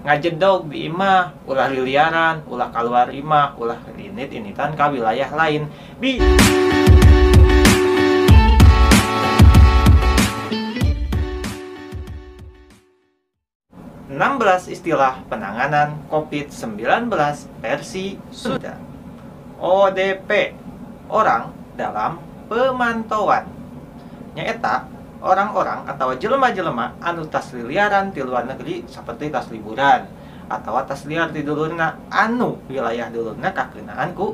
Ngajedog di imah, ulah liliaran, ulah keluar imah, ulah init-initan ka wilayah lain. Bi 16 istilah penanganan COVID-19 versi Sunda. ODP, orang dalam pemantauan. Nyaeta orang-orang atau jelema-jelema anu tas liliaran di luar negeri seperti tas liburan atau tas liar di dulurna anu wilayah dulurna kakenaan ku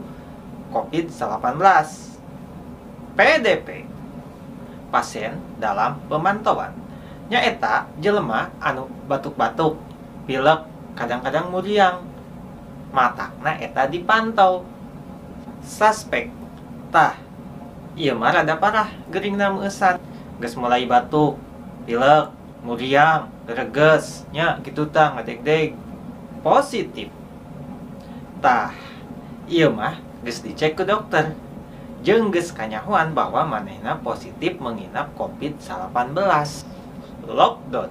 COVID-19. PDP, pasien dalam pemantauan. Nyaeta jelema anu batuk-batuk, pilek, kadang-kadang muriang, matakna eta dipantau. Suspek, tah ieu mah rada parah geuringna meueusan. Geus mulai batuk, pilek, muriang, greges, nya kitu tah ngadegdeg. Positif, tah ieu mah geus dicek ke dokter jeung geus kanyahoan bahwa manehna positif menginap COVID-19. Lockdown,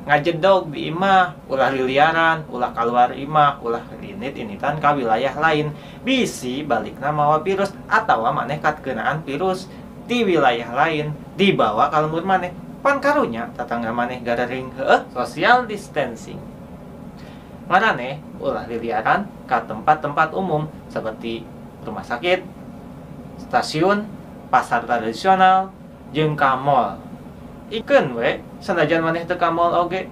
ngajedog di imah, ulah liliaran, ulah keluar imah, ulah init-initan ka wilayah lain. Bisi balikna mawa virus atawa maneh kakenaan virus di wilayah lain dibawa ka lembur maneh. Pan karunya tatangga maneh garering heueuh. Social distancing, maraneh ulah liliaran ka tempat-tempat umum seperti rumah sakit, stasiun, pasar tradisional, jeung ka mall. Ikeun we sanajan maneh teu ka mall oge,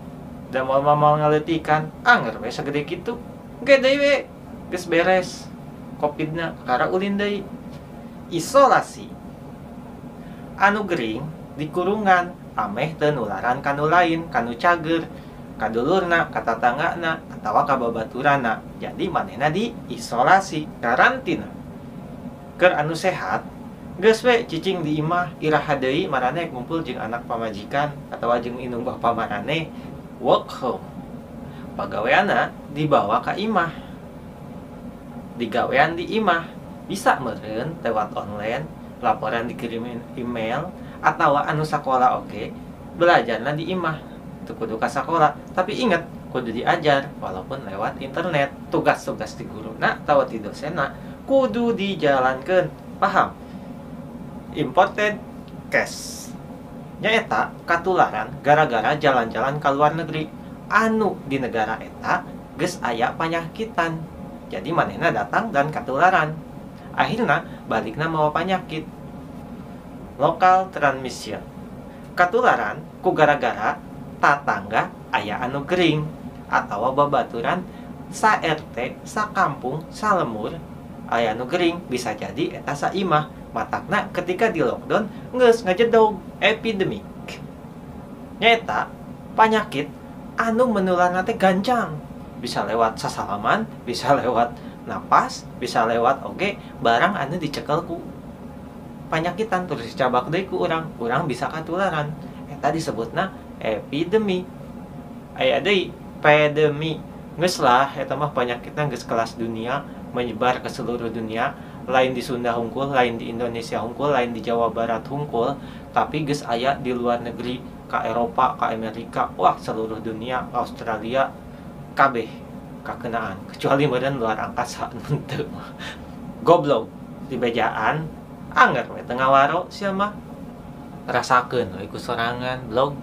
da mall mah moal ngaleutikan, anger we sagede kitu. Engke deui we geus beres Covidna kakara ulin deui. Isolasi, anu gering dikurungan ameh teu nularan ka nu lain, ka nu cager, ka dulurna, ka tatanggana, atawa ka babaturanna. Jadi manehna diisolasi, karantina. Keur anu sehat geus we cicing di imah, iraha deui maraneh ngumpul jeung anak pamajikan atawa jeung indung bapa maraneh. Work home, pagaweanna dibawa ka imah, digawean di imah, bisa meureun lewat online, laporan dikirimin email, atawa anu sakola oge belajarna di imah, teu kudu ka sakola. Tapi inget, kudu diajar walaupun lewat internet. Tugas-tugas di guruna atawa ti dosenna kudu dijalankeun, paham? Imported case, nyaeta katularan gara-gara jalan-jalan ka luar negeri anu di negara eta geus aya panyakitan. Jadi manehna datang dan katularan, akhirna balikna mawa panyakit. Local transmission, katularan ku gara-gara tatangga aya anu gering atawa babaturan sa RT, sa kampung, sa lemur aya anu gering, bisa jadi eta saimah. Matakna ketika di lockdown geus ngajedog. Epidemik, nyaeta panyakit anu menularna teh gancang, bisa lewat sasalaman, bisa lewat napas, bisa lewat oge barang anu dicekel ku panyakitan terus dicabak deui ku urang, urang bisa katularan. Eta disebutna epidemi. Aya deui pandemi, geus lah eta mah panyakitna geus kelas dunia, menyebar ke seluruh dunia. Lain di Sunda hungkul, lain di Indonesia hungkul, lain di Jawa Barat hungkul, tapi geus aya di luar negeri, ka Eropa, ka Amerika, wah seluruh dunia, Australia, kabeh kakenaan, kecuali meureun luar angkasa henteu. Goblok dibejaan anger we teu ngawaro sia mah. Rasakeun we ku sorangan blog.